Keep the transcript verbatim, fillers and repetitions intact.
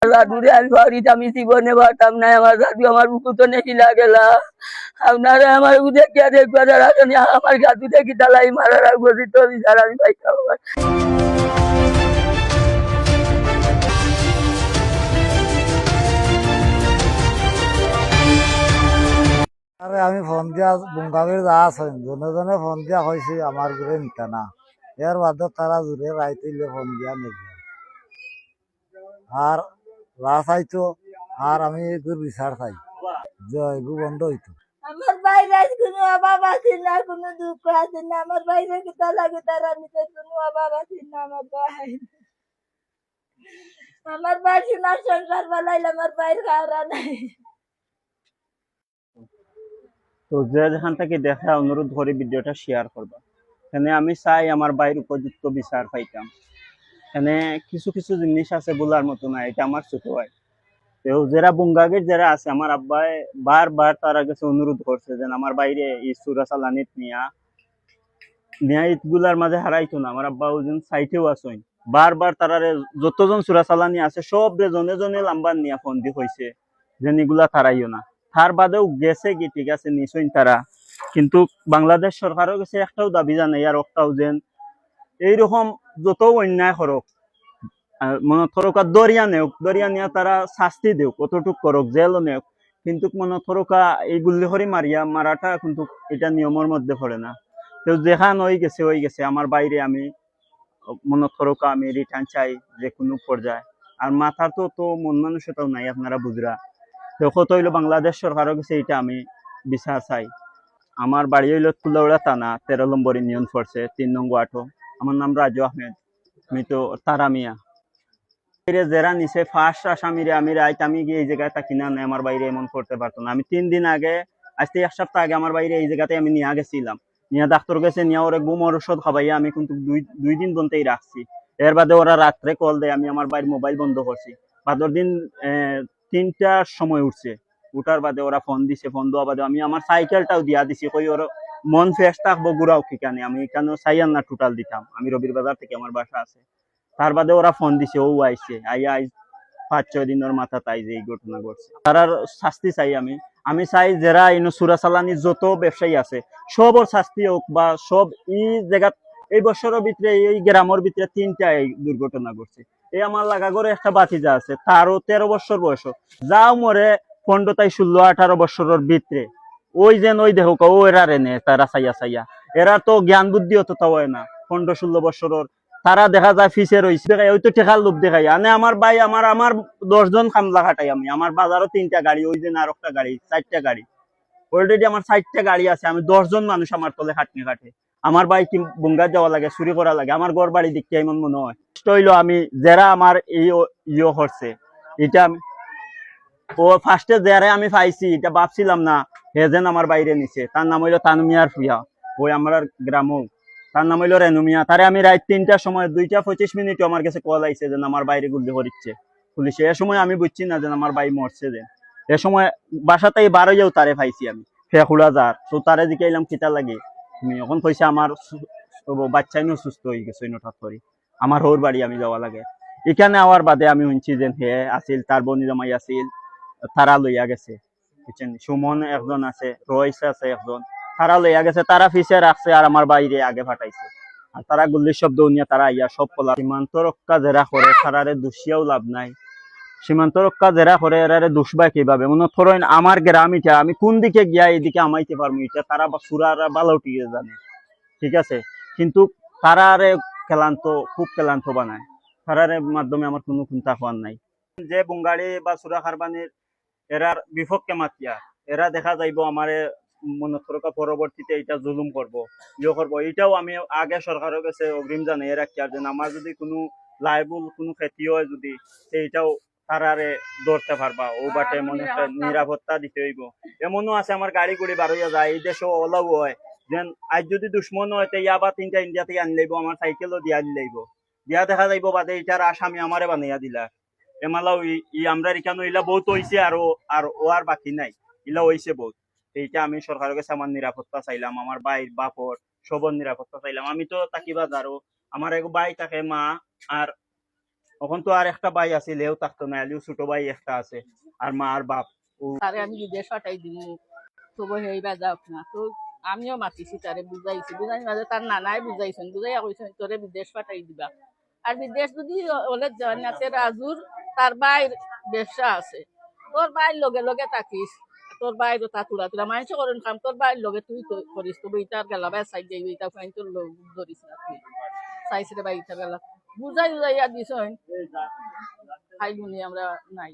দাদুরে আমি বাড়িত আমি জীবনে পারতাম না, আমার দাদু আমার বুকুত নেশিলা গেলা। আপনারা আমার বুঝে কে দেখবা, যারা জানি আমার দাদুরে কিতা লাগি মারার আগ পর্যন্ত বিচার আমি পাইতাম না। আরে আমি ফোন দিয়া বুঙ্গাবির যা আছইন, জনে জনে ফোন দিয়া কইছি আমার ঘুরে নিতা না। এর বাদে তারা জুরে রাইত অইলে ফোন দিয়া নিবে। আর যা চাইতো, আর আমি এগুর বিচার চাই, যে এগু বন্ধ অইতো। আমার বাইরে আজ কোনো অভাব আছে না, কোনো দুঃখ আছে না। আমার বাইরে কিতা লাগে তারা নিজের কোনো অভাব আছে না। আমার ভাই, আমার ভাই সোনার সংসার বানাইলে আমার ভাইর খাওয়া নাই। তো যে যেখান থেকে দেখা, অনুরোধ করি ভিডিওটা শেয়ার করবা। এখানে আমি চাই আমার ভাইর উপযুক্ত বিচার পাইতাম। এখানে কিছু কিছু জিনিস আছে বলার মতো না, এটা আমার ছোট ভাই। তো যারা বুঙ্গাগের যারা আছে, আমার আব্বায় বারবার তারা গেছে অনুরোধ করছে যে আমার ভাইরে এই চোরা চালানিত নিয়া নিয়া ইটগুলার মাঝে হারাইতো না। আমার আব্বা ওজন সাইটেও আছইন, বারবার তারারে যতজন চোরা চালানি আছে সবরে জনে জনে লাম্বার নিয়া ফোন দি কইছে যে নিগুলা তারাইও না। তার বাদেও গেছে কি ঠিক আছে নিছইন তারা, কিন্তু বাংলাদেশ সরকারও গেছে একটাও দাবি জানাই আর একটাও যেন এইরকম যত অন্যায় করুক, আহ, মনে করুক আর দরিয়া নেউক, দরিয়া নিয়া তারা শাস্তি দেউক, কতটুক করুক, জেলও নেউক, কিন্তু মনে করুক এই গুল্লি করি মারিয়া মারাটা কিন্তু এটা নিয়মর মধ্যে পড়ে না। তো যেখান হয়ে গেছে হয়ে গেছে, আমার ভাইরে আমি মনে করুক আমি রিটার্ন চাই যে কোনো পর্যায়ে। আর মাথার তো তো মন মানসিকতাও নাই, আপনারা বুঝরা। তো কত হইলো বাংলাদেশ সরকারও গেছে এটা আমি বিচার চাই। আমার বাড়ি হইলো কুলাউড়া থানা, তেরো নম্বর ইউনিয়ন পড়ছে, তিন নং ওয়ার্ডও। আমার নাম রাজু আহমেদ, আমি তো তারা মিয়া। এরে যারা নিছে ফার্স্ট আসামিরে আমি রাইত আমি গিয়ে এই জায়গায় থাকি না, না আমার ভাইরে এমন করতে পারতো না। আমি তিন দিন আগে, আজ থেকে এক সপ্তাহ আগে আমার ভাইরে এই জায়গাতে আমি নিয়ে গেছিলাম, নিয়ে ডাক্তার গেছে নিয়ে ওরে ঘুমর ঔষধ খাবাইয়া আমি কিন্তু দুই দুই দিন বনতেই রাখছি। এর বাদে ওরা রাত্রে কল দেয়, আমি আমার ভাইর মোবাইল বন্ধ করছি। বাদর দিন আহ, তিনটার সময় উঠছে, উঠার বাদে ওরা ফোন দিছে, ফোন দেওয়া বাদে আমি আমার সাইকেলটাও দিয়া দিছি, কই ওর মন ফ্রেশ থাকবো, ঘুরাও কিখানে, আমি এখানে চাইয়ার না টোটাল দিতাম। আমি রবির বাজার থেকে আমার বাসা আছে। তার বাদে ওরা ফোন দিছে, ও আইছে, আইয়া আইজ পাঁচ ছয় দিনের মাথা তাই যে এই ঘটনা ঘটছে। তারার শাস্তি চাই আমি। আমি চাই যারা ইনো চোরা চালানি যত ব্যবসায়ী আছে সবর শাস্তি হোক, বা সব এই জায়গাত এই বছরের ভিতরে এই গ্রামের ভিতরে তিনটা এই দুর্ঘটনা ঘটছে। এই আমার লাগা ঘরে একটা ভাতিজা আছে, তারও তেরো বছর বয়স, যাও মরে পনেরো তাই ষোলো আঠারো বছরের ভিতরে। ওই যেন ওই দেখো ও এরা রেনে তারা চাইয়া চাইয়া, এরা তো জ্ঞান বুদ্ধি অতটা হয় না। পনেরো ষোলো বছরের তারা দেখা যায় ফিসে রইছে, দেখাই ওই তো টেকার লোভ দেখাই। আনে আমার ভাই, আমার আমার দশ জন কামলা খাটাই আমি, আমার বাজারও তিনটা গাড়ি, ওই যে আর একটা গাড়ি, চারটা গাড়ি, অলরেডি আমার চারটা গাড়ি আছে। আমি দশ জন মানুষ আমার তলে খাটনি খাটে। আমার ভাই কি বুঙ্গাত যাওয়া লাগে, চুরি করা লাগে, আমার ঘর বাড়ি দেখতে এমন মনে হয়। কষ্ট হইলো আমি যারা আমার এই ও- ইয়ে করছে, এটা আমি ও ফার্স্টে যারে আমি পাইছি, এটা ভাবছিলাম না হে যেন আমার ভাইরে নিছে। তার নাম হইলো তানু মিয়ার ফুয়া, ওই আমার গ্রামও। তার নাম হইলো রেনু মিয়া। তারে আমি রাত তিনটার সময় দুইটা পঁচিশ মিনিটে আমার কাছে কল আইছে যেন আমার ভাইরে গুল্লি করিচ্ছে পুলিশে। এ সময় আমি বুঝছি না যেন আমার ভাই মরছে যে। এ সময় বাসাতেই বারোইয়াও তারে পাইছি আমি, ফেকুড়া যার। তো তারে জিকাইলাম কিতা লাগে, তুমি এখন কইছে আমার সু- ও বাচ্চাই নু সুস্থ হয়ে গেছে নঠাত করি। আমার হৌর বাড়ি আমি যাওয়া লাগে। এখানে আওয়ার বাদে আমি শুনছি যে হে আছিল, তার বনি জামাই আছিল, তারা লইয়া গেছে, বুঝছেন? সুমন একজন আছে, রইস আছে একজন, তারা লইয়া গেছে, তারা ফিসে রাখছে আর আমার ভাইরে আগে ফাটাইছে। আর তারা গুল্লির শব্দ শুনিয়া তারা আইয়া সব কলা। সীমান্ত রক্ষা যারা করে তারারে দুষিয়াও লাভ নাই। সীমান্ত রক্ষা যারা করে এরারে দুষবা কিভাবে? মনে করইন আমার গ্রাম ইটা, আমি কোন দিকে গিয়া এদিকে হামাইতে পারমু, ইটা তারা বা চুরারা বালা উঠিয়ে জানে, ঠিক আছে? কিন্তু তারারে ক্লান্ত, খুব ক্লান্ত বানায়। তারারে মাধ্যমে আমার কোনো চিন্তা হওয়ার নাই। যে বুঙ্গাড়ি বা চুরা কারবানির এরার বিপক্ষে মাতিয়া, এরা দেখা যাইবো আমারে মনে করুকা পরবর্তীতে এটা জুলুম করব, ইয়ে করব। এটাও আমি আগে সরকারের কাছে অগ্রিম জানিয়ে রাখি, আর যেন আমার যদি কোনো লাইবুল কোনো ক্ষতি হয় যদি, তো এটাও তারারে ধরতে পারবা। ও বাটে মনে হয় নিরাপত্তা দিতে হইব। এমনও আছে আমার গাড়ি গুড়ি বারোইয়া যায়, এই দেশে ওলাও হয়, যেন আজ যদি দুশ্মন হয় তো ইয়াবা তিনটা ইন্ডিয়া থেকে আনি লইব, আমার সাইকেলও দিয়া আনি লইব। দিয়া দেখা যাইব বাদে এটার আসামি আমারে বানাইয়া দিলা। এমালাও ই ই আমরার ইখানো ইলা বহুত হইছে, আর ও আর ও আর বাকি নাই, ইলা হইছে বহুত। এইটা আমি সরকারের কাছে আমার নিরাপত্তা চাইলাম, আমার ভাইর বাপর সবর নিরাপত্তা চাইলাম। আমি তো থাকি বাজারও, আমার এক ভাই থাকে, মা আর অখন তো আর একটা ভাই আছিল, হেও থাকতো না, এলিও ছোট ভাই একটা আছে, আর মা আর বাপ। তারে আমি বিদেশ পাঠাই দিমু, তবু হেইবা যাউক না। তো আমিও মাতিছি, তারে বুঝাইছি, বুঝাইছি মাঝে তার নানায় বুঝাইছইন, বুঝাইয়া কইছইন তোরে বিদেশ পাঠাই দিবা। আর বিদেশ যদি অইলে জান্নাতে রাজুর তার ভাইর ব্যবসা আছে, তোর ভাইর লগে লগে থাকিস, তোর ভাইর তা তুলা তুলা মাইনষে করইন কাম, তোর ভাইর লগে তুই তো করিস, তো বইটার গেলা ভাই সাইড যাই, বইটা ফাইন তোর লোক ধরিস না তুই, চাইস রে ভাই ইটার গেলা বুঝাই বুঝাইয়া দিছইন। খাইলুনি আমরা নাই।